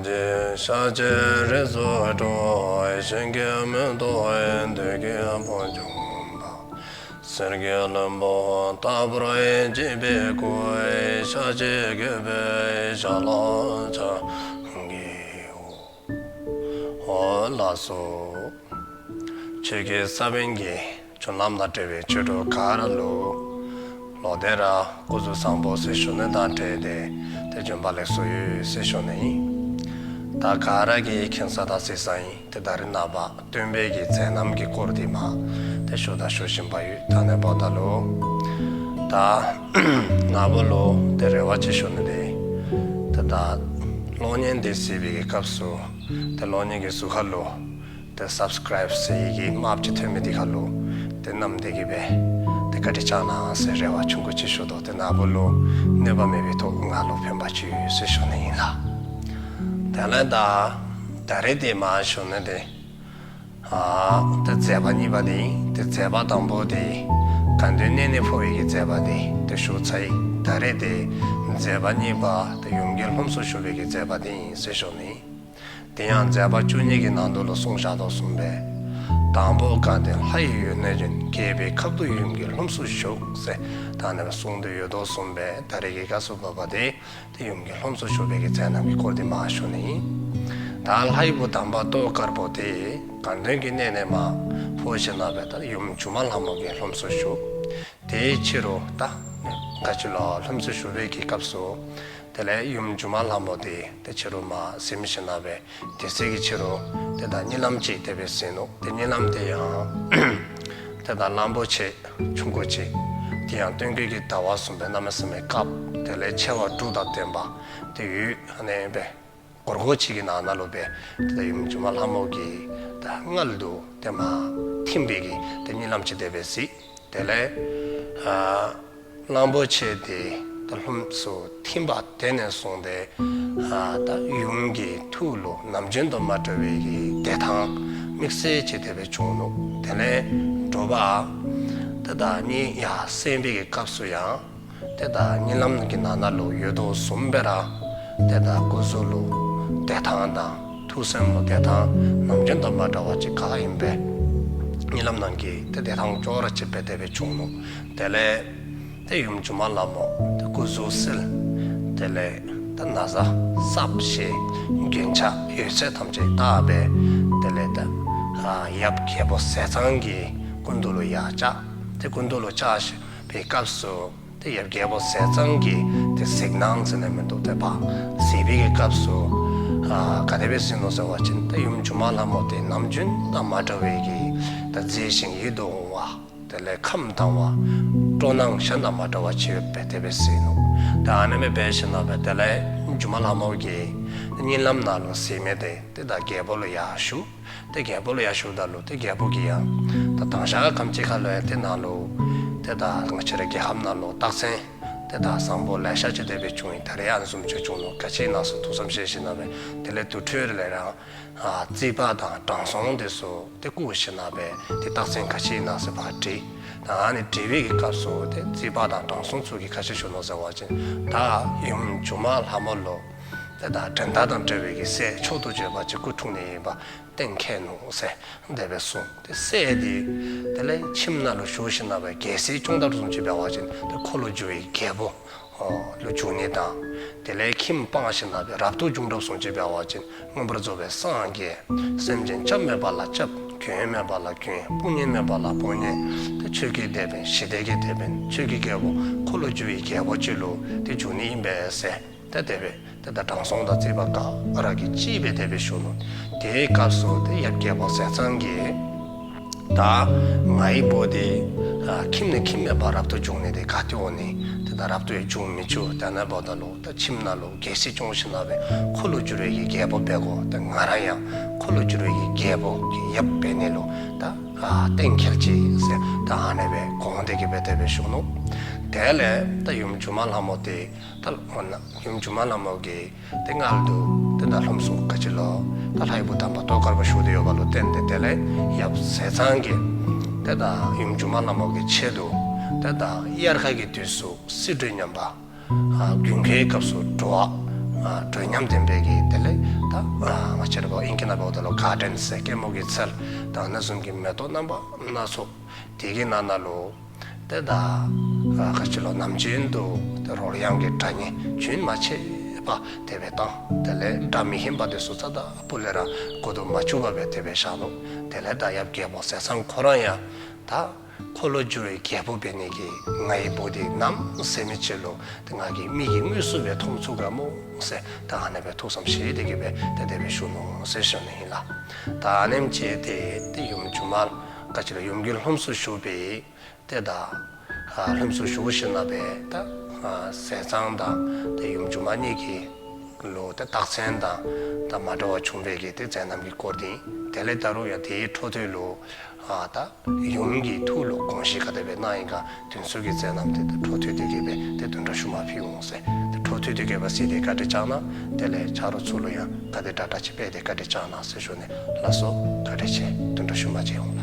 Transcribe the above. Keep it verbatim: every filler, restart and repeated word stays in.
ཅིག་ཤཱཀྱའི་རིགས་སུ་འགྲོ། ཞིང་གི་མེ་ཏོག་འདོད་ཀྱི་བུ་འབྱུང་བ། གསེར་གྱི་ལྷུན་པོ་ལྟ་བུར་བརྗིད་པའི་སྐུ། ཤཱཀྱའི་རྒྱལ་པོའི་ཞལ་ལ་ཕྱག་འཚལ་ལོ། ཨོ་ལགས་སོ། ཆོས་ཀྱི་ས་བོན་གྱི་རྒྱུན་ལམ་དང་འབྲེལ་བའི་ཆོས་གྲོགས་ག་ར་ལུ་ལོག་སྟེ་ར་སྐུ་གཟུགས་བཟང་པོ་ཟེར་ཞུ་ནི་དང་འབྲེལ་ཏེ་ཏེ་བྱོན་པ་ལེགས་སོ་ཡོད་ཟེར་ཞུ་ནི་ཨིན། ད་ག་ར་གིས་མཁྱེན་ས་དང་གཟིགས་ས་ཨིན། ཏེ་ད་རེས་ནངས་པ་སྟོན་པའི་གི་མཛད་རྣམ་གྱི་སྐོར་འདི་མ་ཏེ་ཞུ་དང་ཞུ་བཞིན་པ་ཡོད། ད་ནཱ་འབདཝ་ད་ལུ་ད་ནཱ་བུ་ལུ་ཏེ་རེ་བ་ཅིག་ཞུ་ནི་འདི་ཏེ་ད་གློག་བརྙན་འདི་གཟིགས་པའི་གི་སྐབས་སུ་ཏེ་གློག་བརྙན་གྱི་ཟུར་ཁ་ལུ་ཏེ་སབ་སི་ཀརའིབ་ཟེར་བའི་གི་དམརཔོ་ཅིག་ཐོན་མི་འདི་ཁ་ལུ་ཏེ་བསྣམས་ཏེ་གི་སྦེ་ཏེ་བཀའ་དྲིན་བསྐྱང་གནང་ཟེར་རེ་བ་ཆུང་ཀུ་ཅིག་ཞུ་དོ། ཏེ་ནཱ་བུ་ལུ་གནོད་པ་མེད་པའི་ཐོག་ང་ལུ་ཕན་པ་ཅིག་ཡོད་ཟེར་ཞུ་ནི་ཨིན་ལགས། དེ་ལས་ད་ད་རེས་འདི་མ་ཞུ་ནི་འདི་ཨ་ཏེ་མཛད་པ་གཉིས་པ་འདི་ཨིན། ཏེ་མཛད་པ་དང་པོ་འདི་དགའ་ལྡན་གནས་ནས་འཕོ་བའི་གི་མཛད་པ་འདི་ཏེ་ཞུ་ཚར་ཡི། ད་རེས་འདི་མཛད་པ་གཉིས་པ་ཏེ་ཡུམ་གྱི་ལྷུམས་སུ་ཞུགས་པའི་གི་མཛད་པ་འདི་ཨིན་ཟེར་ཞུ་ནི། དེ་ཡང་མཛད་པ་བཅུ་གཉིས་ཀྱི་ནང་དུ་ལུ་གསུངས་བཞག་དོ་བཟུམ་སྦེ་དང་པོ་དགའ་ལྡན་ལྷ་ཡི་ཡུལ་ནས་བྱོན། རྒྱལ་པོའི་ཁབ་ཏུ་ཡུམ་གྱི་ལྷུམས་སུ་ཞུགས་ཟེར་ད་ནཱ་གསུངས་ཏེ་ཡོད་དོ་བཟུམ་སྦེ་ད་རེས་ཀྱི་སྐབས་སུ་བབ་པ་འདི་ཏེ་ཡུམ་གྱི་ལྷུམས་སུ་ཞུགས་པའི་གི་མཛད་རྣམ་གྱི་སྐོར་འདི་མ་ཞུ་ནི་ཨིན། ད་ལྷའི་བུ་དམ་པ་ཏོག་དཀར་པོ་དེ་དགའ་ལྡན་གྱི་གནས་ནས་མ་འཕོ་ཞིནམ་ལས་ད་ཡུམ་སྒྱུ་མ་ལྷ་མོ་གི་ལྷུམས་སུ་ཞུགས། དེའི་ཕྱི་རུ་ད་ག་ཅི་ལོ་ལྷུམས་སུ་ཞུགས་པའི་གི་སྐབས་སུ་དེ་ལས་ཡུམ་སྒྱུ་མ་ལྷ་མོ་དེ་ཏེ་ཕྱི་རུ་མ་གཟིམས་ཞིནམ་ལས་དེ་ཚེ་གི་ཕྱི་རུ་ཏེ་ད་གཉིད་ལམ་ཅིག་དེ་སྦེ་གཟིགས་ནུག། ཏེ་གཉིད་ལམ་དེ་ཡང་ཏེ་ད་གླང་པོ་ཆེ་ཆུང་ཀུ་ཅིག། དེ་ཡང་སྟོན་ཁའི་གི་ཟླ་བ་བཟུམ་སྦེ་གནམ་མེད་ས་མེད་དཀརཔོ། དེ་ལས་མཆེ་བ་དྲུག་དང་ལྡན་པ་དེ་ཡོད། ཨ་ནི་སྦེ་སྒོར་སྒོར་ཅིག་གི་ནང་ན་ལུ་སྦེ་ཏེ་ད་ཡུམ་སྒྱུ་མ་ལྷ་མོ་གི་ད་མངལ་དུ་ཏེ་མ་ཐིམ་པའི་གི་ཏེ་གཉིད་ལམ་ཅིག་དེ་སྦེ་གཟིགས། དེ་ལས་ཨ་གླང་པོ་ཆེ་དེ་ད་ལྷུམས་སུ་ཐིམ་པ་དེ་ནས་བཟུང་སྟེ་ཨ་ད་ཡུམ་གྱི་ཐུགས་ལུ་ནམ་རྒྱུན་དང་མ་འདྲ་བའི་གི་བདེ་ཐང་དམིགས་བསལ་ཅིག་དེ་སྦེ་བྱུང་ནུག། དེ་ལས་དྲོ་པ་ཏེ་ད་གཉིད་ཡར་སད་པའི་གི་སྐབས་སུ་ཡང་ཏེ་ད་གཉིད་ལམ་གྱི་ནང་ན་ལུ་ཡོད་དོ་བཟུམ་སྦེ་ར་ཏེ་ད་སྐུ་གཟུགས་ལུ་བདེ་ཐང་དང་ཐུགས་སེམས་ལུ་བདེ་ཐང་ནམ་རྒྱུན་དང་མ་འདྲ་བ་ཅིག་ག་ཨིན་པས། གཉིད་ལམ་ནང་གི་ཏེ་བདེ་ཐང་ཅོག་ར་གཅིག་སྦེ་དེ་སྦེ་བྱུང་ནུག། དེ་ལས་ཏེ་ཡུམ་སྒྱུ་མ་ལྷ་མོ་ཏེ་སྐུ་གཟུགས་བསིལ། དེ་ལས་ཏེ་ན་བཟའ་སྲབ་ཞིང་རྒྱན་ཆ་ཡོད་ཚད་ཐམས་ཅད་བཏགས་སྦེ་དེ་ལས་ཏེ་ཨ་ཡབ་རྒྱལ་པོ་ཟས་གཙང་གི་སྐུ་མདུན་ལུ་ཡར་བཅར། ཏེ་སྐུ་མདུན་ལུ་བཅར་བའི་སྐབས་སུ་ཏེ་ཡབ་རྒྱལ་པོ་ཟས་གཙང་གིས་ཏེ་གཟིགས་སྣང་ཟེར་ནི་མིན་འདུག། ཏེ་ཕར་གཟིགས་པའི་གི་སྐབས་སུ་ཨ་ག་དེ་སྦེ་གཟིགས་ནུག་ཟེར་བ་ཅིན་ཏེ་ཡུམ་སྒྱུ་མ་ལྷ་མོ་དེ་ནམ་རྒྱུན་དང་མ་འདྲ་བའི་གི་ད་མཛེས་ཤིང་ཡིད་དུ་འོང་བ། དེ་ལས་ཁམས་དྭངས་བ། སྤྲོ་སྣང་གཞན་དང་མ་འདྲ་བ་ཅིག་ཡོདཔ་སྦེ་དེ་སྦེ་གཟིགས་ནུག། ད་ཨ་ནེམ་སྦེ་འབད་ཞིནམ་ལས་དེ་ལས་སྒྱུ་མ་ལྷ་མོ་གིས་གཉིད་ལམ་ནང་ལུ་གཟིགས་མི་དེ་ཏེ་ད་རྒྱལ་པོ་ལུ་ཡར་ཞུ། ཏེ་རྒྱལ་པོ་ལུ་ཡར་ཞུཝ་ད་ལུ་ཏེ་རྒྱལ་པོ་གིས་ཡང་ད་དང་ཞག་ག་ཅི་ཁ་ལུ་ཡང་ཏེ་ནཱ་ལུ་ཏེ་ད་ང་བཅས་རའི་རྒྱལ་ཁབ་ནང་ལུ་རྟགས་མཚན་ཏེ་ད་བཟང་པོ་ལེ་ཤ་ཅིག་དེ་སྦེ་བྱུང་ཡི། ད་རེས་ཨ་ནི་བཟུམ་ཅིག་བྱུང་ནུག། ག་ཅི་ཨིན་ན་ཟེར་ཐུགས་བསམ་བཞེས་ཞིནམ་ལས་དེ་ལས་དུར་ཁྲོད་ལས་ར་ཨ་རྩིག་པ་དང་དྲང་སྲོང་དེ་ཚུ་ཏེ་བཀུག་ཞིནམ་ལས་ཏེ་རྟགས་མཚན་ག་ཅི་ཨིན་ན་ཟེར་ཕར་དྲིས། ད་ཨ་ནི་དྲིས་པའི་གི་སྐབས་སུ་ཏེ་རྩིག་པ་དང་དྲང་སྲོང་ཚུ་གིས་ག་ཅི་ཞུ་ནུག་ཟེར་བ་ཅིན་ད་ཡུམ་སྒྱུ་མ་ལྷ་མོ་ལུ་ཏེ་ད་འགྲན་ཟླ་དང་བྲལ་བའི་གི་སྲས་མཆོག་ཏུ་གྱུར་པ་ཅིག་སྐུ་འཁྲུངས་ནི་ཨིནམ་གཏན་འཁེལ་ནུག་ཟེར་དེ་སྦེ་གསུངས། ཏེ་སྲས་དེ་དེ་ལས་ཁྱིམ་ནང་ལུ་བཞུགས་ཞིནམ་ལས་རྒྱལ་སྲིད་སྐྱོང་དཔ་བཟུམ་ཅིག་འབད་བ་ཅིན་ཏེ་འཁོར་ལོས་སྒྱུར་བའི་རྒྱལ་པོ་ཨོ་ལུ་འགྱུར་ནི་དང་དེ་ལས་ཁྱིམ་སྤངས་ཞིནམ་ལས་རབ་ཏུ་བྱུང་དཔ་བཟུམ་ཅིག་འབད་བ་ཅིན་མངོན་པར་རྫོགས་པའི་སངས་རྒྱས། སེམས་ཅན་སྐྱབས་མེད་པ་ལ་སྐྱབས། མགོན་མེད་པ་ལ་མགོན། དཔུང་གཉེན་མེད་པ་ལ་དཔུང་གཉེན། ཏེ་ཆོས་ཀྱི་དེད་དཔོན་ཞི་བདེ་གི་དེད་དཔོན་ཆོས་ཀྱི་རྒྱལ་པོ་འཁོར་ལོས་སྒྱུར་བའི་རྒྱལ་པོ་ཅིག་ལུ་ཏེ་འགྱུར་ནི་ཨིན་པས་ཟེར། ཏེ་དེ་སྦེ་ཏེ་ད་དྲང་སྲོང་དང་རྩིག་པ་ག་ར་གིས་གཅིག་སྦེ་དེ་སྦེ་ཞུ་ནུག། དེའི་སྐབས་སུ་ཏེ་ཡབ་རྒྱལ་པོ་ཟས་གཙང་གིས་ད་ངེའི་བུ་དེ་ཨ་ཁྱིམ་ནས་ཁྱིམ་མེད་པར་རབ་ཏུ་བྱུང་ནི་དེ་ག་ཏེ་འོང་ནི། ཏེ་ད་རབ་ཏུ་ཡང་བྱུང་མི་བཅུག། ད་ནཱ་འབདཝ་ད་ལུ་ད་ཁྱིམ་ནང་ལུ་རྒྱལ་སྲིད་སྐྱོང་ཞིནམ་ལས་འཁོར་ལོས་སྒྱུར་བའི་གི་རྒྱལ་པོ་འབད་དགོ། ད་ང་ར་ཡང་འཁོར་ལོས་སྒྱུར་བའི་གི་རྒྱལ་པོ་གི་ཡབ་འབད་ནི་ལུ་ད་ཨ་གཏན་འཁེལ་ཅི་ཟེར་ད་ཨ་ནེ་སྦེ་དགོངས་ཏེ་གི་སྦེ་དེ་སྦེ་ཞུ་ནུག། དེ་ལས་ད་ཡུམ་སྒྱུ་མ་ལྷ་མོ་དེ་ད་འོ་ན་ཡུམ་སྒྱུ་མ་ལྷ་མོ་གི་ཏེ་མངལ་དུ་ཏེ་ད་ལྷུམས་སུ་ག་ཅི་ལོ་ད་ལྷའི་བུ་དམ་པ་ཏོག་དཀར་པོ་བཞུགས་ཏེ་ཡོདཔ་ལུ་བརྟེན་ཏེ་དེ་ལས་ཡབ་ཟས་གཙང་གིས་ཏེ་ད་ཡུམ་སྒྱུ་མ་ལྷ་མོ་གི་ཆེད་དུ་ཏེ་ད་དབྱར་ཁ་གི་དུས་སུ་བསིལ་དྲོད་ཉམས་པ། ཨ་དགུན་ཁའི་སྐབས་སུ་དྲོ་བ། ཨ་དྲོད་ཉམས་ལྡན་པའི་གི་དེ་ལས་ད་ཨ་ང་བཅས་ར་ཨིང་སྐད་ནང་འབདཝ་ད་ལུ་གར་ཌེན་ཟེར་སྐྱེད་མོས་ཀྱི་ཚལ་དང་ཨ་ནི་བཟུམ་གྱི་མེ་ཏོག་རྣམ་པ་སྣ་ཚོགས་དེ་གི་ནང་ན་ལུ་ཏེ་ད་ཨ་ག་ཅི་ལོ་ནམ་རྒྱུན་དུ་ཏེ་རོལ་དབྱངས་ཀྱི་སྒྲ་སྙན་རྒྱུན་མ་ཆད་པར་དེ་སྦེ་བཏང་། དེ་ལས་སྒྲ་མི་སྙན་པ་དེ་ཚུ་རྩ་དང་སྤུ་ལས་ར་གོ་དུ་མ་བཅུག་པར་སྦེ་དེ་སྦེ་བཞག་ནུག། དེ་ལས་ད་ཡབ་རྒྱལ་པོ་ཟས་གཙང་ཁོ་ར་ཡང་ད་འཁོར་ལོ་བསྒྱུར་བའི་རྒྱལ་པོ་འབད་ནི་གི་ང་ཡི་བུ་འདི་གནམ་མེད་ས་མེད་ཅིག་ལུ་ཏེ་ང་གིས་མིག་གིས་དངོས་སུ་སྦེ་མཐོང་ཚུགས་ག་སྨོ་ཟེར་ད་ཨ་ནི་སྦེ་ཐུགས་བསམ་བཞེས་ཏེ་གི་སྦེ་ཏེ་དེ་སྦེ་བཞུགས་ནུག་ཟེར་ཞུ་ནི་ཨིན་ལགས། ད་ཨ་ནེམ་ཅིག་ཏེ་ཏེ་ཡུམ་སྒྱུ་མ་ག་ཅི་ལོ་ཡུམ་གྱི་ལྷུམས་སུ་ཞུགས་པའི་ཏེ་ད་ཨ་ལྷུམས་སུ་ཞུགས་ཞིནམ་ལས་ད་ཨ་ཟས་གཙང་དང་ཏེ་ཡུམ་སྒྱུ་མ་གཉིས་ཀྱི་ལུ་ཏེ་རྟགས་མཚན་དང་ད་མ་འདྲཝ་བྱུང་བའི་གི་ཏེ་མཛད་རྣམ་གྱི་སྐོར་འདི་དེ་ལས་ད་རུང་ཡང་དེའི་འཕྲོ་མཐུད་ལུ་ཨ་ད་ཡུམ་གྱི་ཐུགས་ལུ་དགོངས་བཞེས་ག་དེ་སྦེ་གནང་ཡི་ག་དེ་ཚུ་གི་མཛད་རྣམ་དེ་ད་འཕྲོ་མཐུད་དེ་གི་སྦེ་ཏེ་བདུན་ཕྲག་ཤུལ་མ་ཕུལ་འོང་ཟེར། ཏེ་འཕྲོ་མཐུད་དེ་གི་སྦེ་གསན་ཏེ་བཀའ་དྲིན་བསྐྱང་གནང་། དེ་ལས་ཆ་རོགས་ཚུ་ལུ་ཡང་ག་དེ་དྲག་དྲག་ཅིག་སྤེལ་ཏེ་བཀའ་དྲིན་བསྐྱང་གནང་ཟེར་ཞུ་ནི། ལགས་སོ། བཀའ་དྲིན་ཆེ། བདུན་ཕྲག་ཤུལ་མ་མཇལ་འོང་།